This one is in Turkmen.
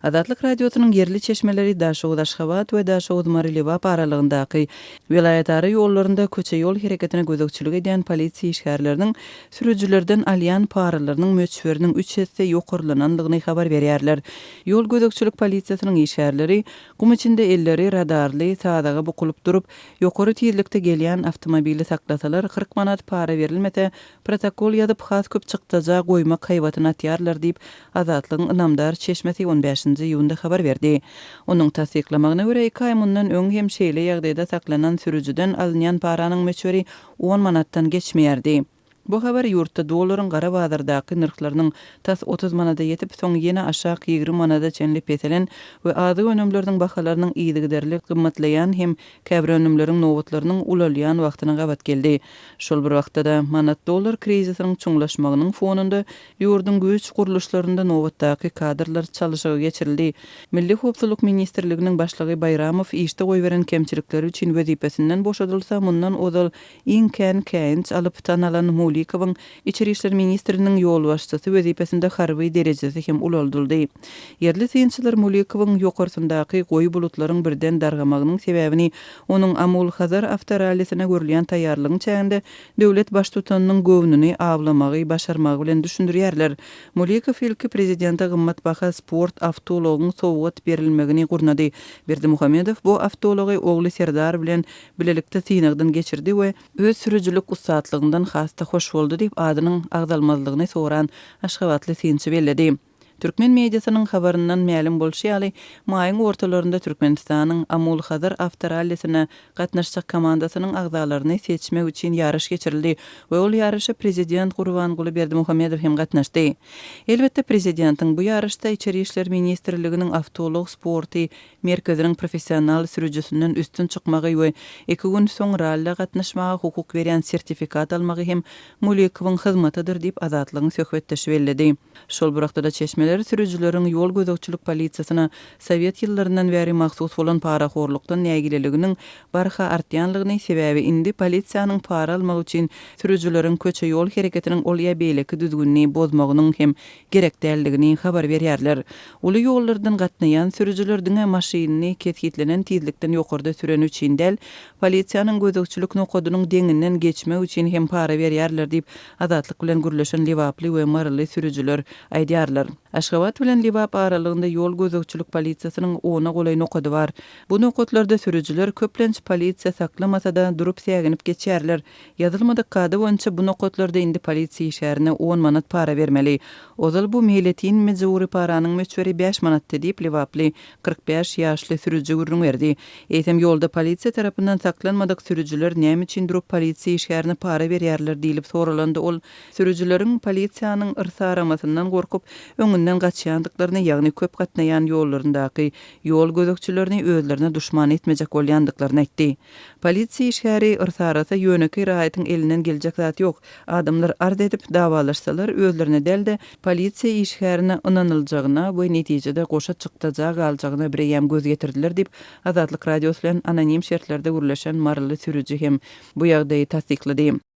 Azatlyk Radiosynyň ýerli çeşmeleri Daşoguz-Aşgabat we Daşoguz-Mary-Lebap aralygyndaky welaýatara ýollarynda köçe-ýol hereketine gözegçilik edýän polisiýa işgärleriniň sürüjilerden alýan paralarynyň möçberiniň üç esse ýokarlanandygyny habar berýärler. Ýol gözegçilik polisiýasynyň işgärleri gum içinde elleri radarly sazaga bukulyp durup, ýokary tizlikde gelýän awtomobili saklasalar, 40 manat para berilmese, protokol ýazyp, has köp çykdaja goýmak haýbatyny atýarlar diýip, Azatlygyň ynamdar çeşmesi on bäşinji iýunda habar berdi. Onuň tassyklamagyna görä, iki aý mundan öň hem şeýle ýagdaýda saklanan sürüjiden alynýan paranyň möçberi on manatdan geçmeýärdi. Bu habar ýurtda dollaryň gara bazardaky nyrhlarynyň tas 30 manada ýetip, soň ýene aşak 20 manada çenli peselen we azyk önümleriniň bahalarynyň yzygiderli gymmatlaýan hem käbir önümleriň nobatlarynyň ulalýan wagtyna gabat geldi. Şol bir wagtda-da, manat-dollar krizisiniň çuňlaşmagynyň fonunda ýurduň güýç gurluşlarynda nobatdaky kadrlar çalyşygy geçirildi. Milli howpsuzlyk ministrliginiň başlygy Baýramow işde goýberen kemçilikleri üçin wezipesinden boşadylsa, mundan ozal Iň kän käýinç alyp tanalan Mulikowyň Içeri işler ministriniň ýolbaşçysy wezipesinde harby derejesi hem ulaldyldy. Ýerli synçylar Mulikowyň ýokarsyndaky goýy bulutlaryň birden dargamagynyň sebäbini onuň Amul-Hazar awtorallisine görülýän taýýarlygyň çäginde döwlet baştutanynyň göwnüni awlamagy başarmagy bilen düşündirýärler. Mulikow ilki prezidente gymmatbaha sport awtoulagyň sowgat berilmegini gurnady. Berdimuhamedow bu awtoulagy ogly Serdar bilen bilelikde synagdan geçirdi we öz sürüjilik ussatlygyndan has-da hoş boldy diýip, adynyň agzalmazlygyny soran aşgabatly synçy belledi. Türkmen mediasynyň habaryndan mälim bolşy ýaly, maýyň ortalarynda Türkmenistanyň Amul-Hazar awtorallisine gatnaşjak komandasynyň agzalaryny seçmek üçin ýaryş geçirildi we ol ýaryşa prezident Gurbanguly Berdimuhamedow hem gatnaşdy. Elbetde, prezidentiň bu ýaryşda Içeri işler ministrliginiň awtoulag sporty merkeziniň professional sürüjisinden üstün çykmagy we iki gün soň ralla gatnaşmaga hukuk berýän sertifikat almagy hem Mulikowyň hyzmatydyr diýip, Azatlygyň söhbetdeşi belledi. Şol bir wagtda-da çeşmeler sürüjileriň ýol gözegçilik polisiýasyna sowet ýyllaryndan bäri mahsus bolan parahorlukdan nägileliginiň barha artýanlygyny, sebäbi indi polisiýanyň para almak üçin sürüjileriň köçe-ýol hereketiniň ol ýa beýleki düzgünini bozmagynyň hem gerek däldigini habar berýärler. Uly ýollardan gatnaýan sürüjiler diňe maşynyny kesgitlenen tizlikden ýokarda süreni üçin däl, polisiýanyň gözegçilik nokadynyň deňinden geçmek üçin hem para berýärler diýip, Azatlyk bilen gürleşen lebaply we maryly sürüjiler aýdýarlar. Aşgabat bilen Lebap aralygynda ýol gözegçilik polisiýasynyň ona golaý nokady bar. Bu nokatlarda sürüjiler köplenç polisiýa saklamasa-da, durup säginip geçýärler. Ýazylmadyk kada boýunça bu nokatlarda indi polisiýa işgärine on manat para bermeli. Ozal bu meýletin mejbury paranyň möçberi bäş manatdy diýip, lebaply 45 ýaşly sürüji gürrüň berdi. Eýsem, ýolda polisiýa tarapyndan saklanmadyk sürüjiler näme üçin durup polisiýa işgärine para berýärler diýlip soralanda ol sürüjileriň polisiýanyň yrsaramasyndan gorkup, öňünden gaçýandyklaryny, ýagny köp gatnaýan ýollaryndaky ýol gözegçilerini özlerine duşman etmejek bolýandyklaryny aýtdy. Polisiýa işgäri yrsarasa ýönekeý raýatyň elinden geljek zat ýok. Adamlar arz edip, dawalaşsalar, özlerine däl-de, polisiýa işgärine ynanyljagyna we netijede goşa çykdaja galjagyna bireýýäm göz ýetirdiler diýip, Azatlyk Radiosy bilen anonim şertlerde gürleşen maryly sürüji hem bu ýagdaýy tassyklady.